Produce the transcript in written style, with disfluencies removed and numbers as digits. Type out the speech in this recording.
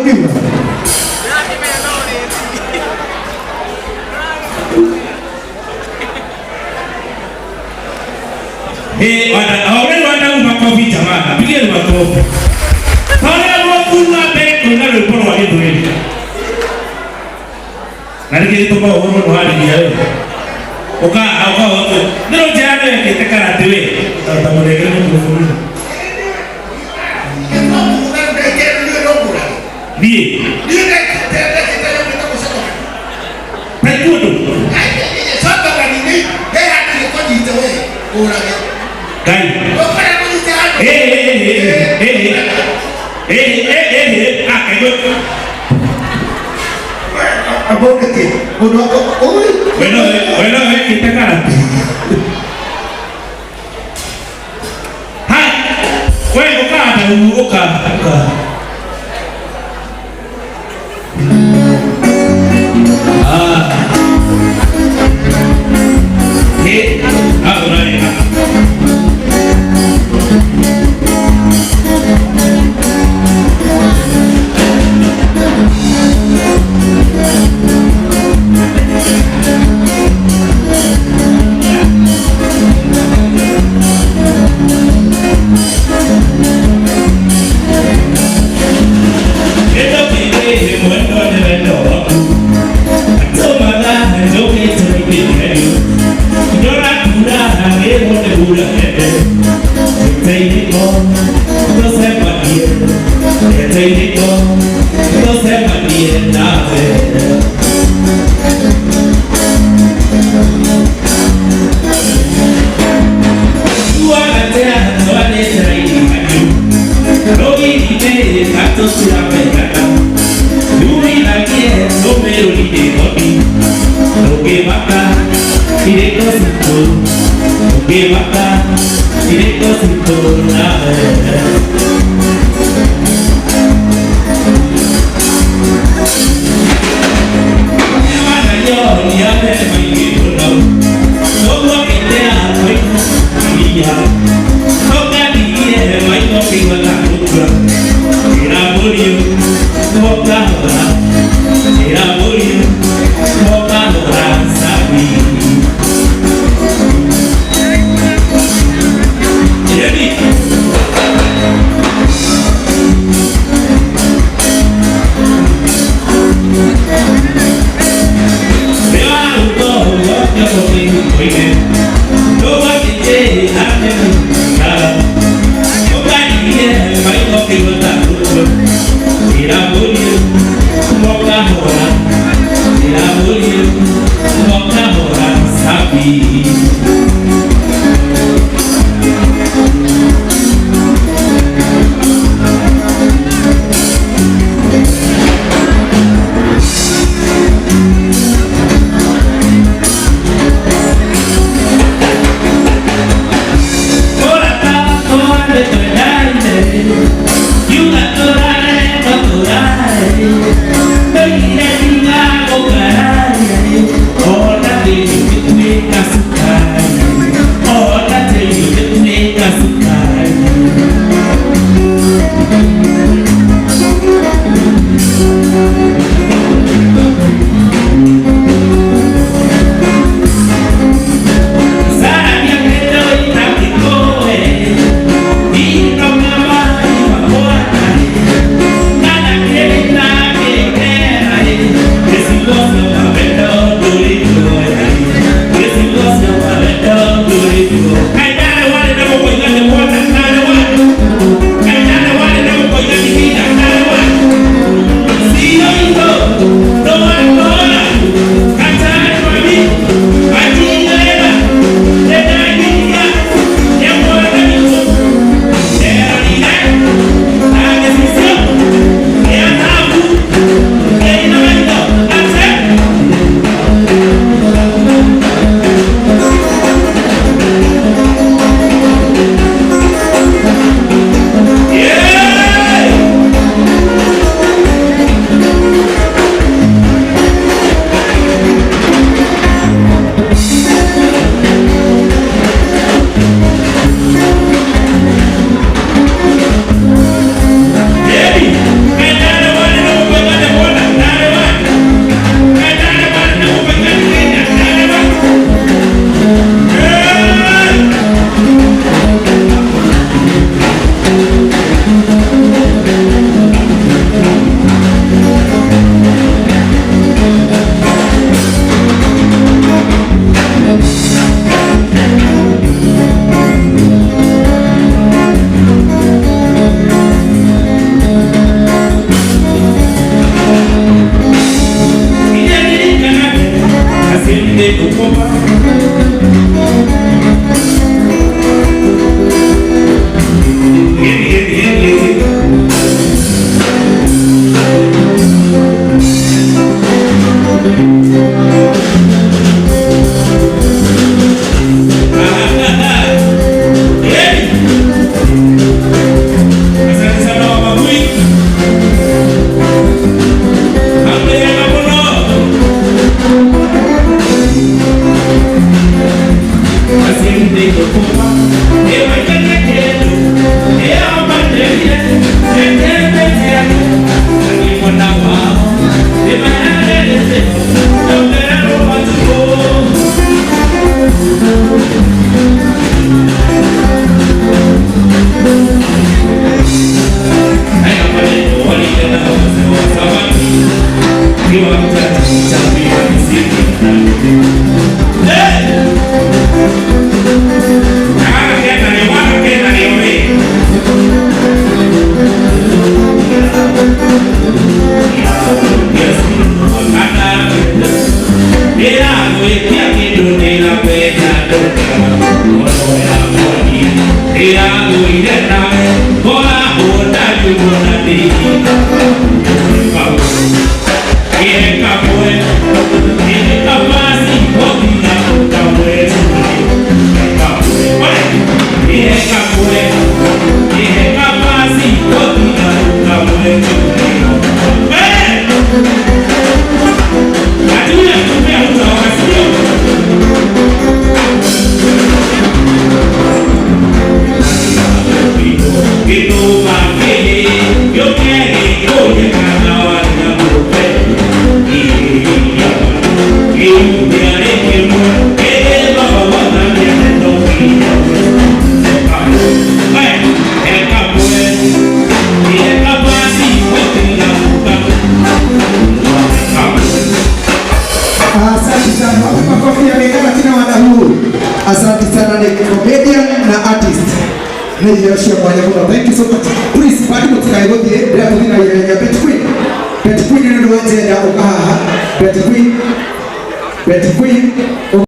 Mũngiuga? Eh, wana wadau makofi jamani. Pigeni makofi. Tore rwa mbere kũina rwĩmbo rwa Gĩthweri. Na nĩkĩ gĩtũmaga ũhoro mũno warĩria we? Ũka ũka ũka. Nĩ njĩra nĩ wekĩte karate we. Ta mũnengere microphone. Niĩ. Taekwondo. Ngai. Eh eh eh eh eh eh eh eh ah kaigua. Abondeke. Mũndũ oi. We no we no wekĩte karate. Hai. We ũka hau ũka ũka. Ah. Eh, ah, unaona. Asante sana. Wapi makofi yamengana tena wadau. Asante sana, ni comedian na artist. Nĩ irio cia mwanya mũno. Thank you so much. Please, bado mũtikae gũthiĩ, ndĩrenda tũthiĩ na ihenya. Betty Queen. Betty Queen nĩ ũndũ wa njenda ũka haha. Betty Queen. Betty Queen.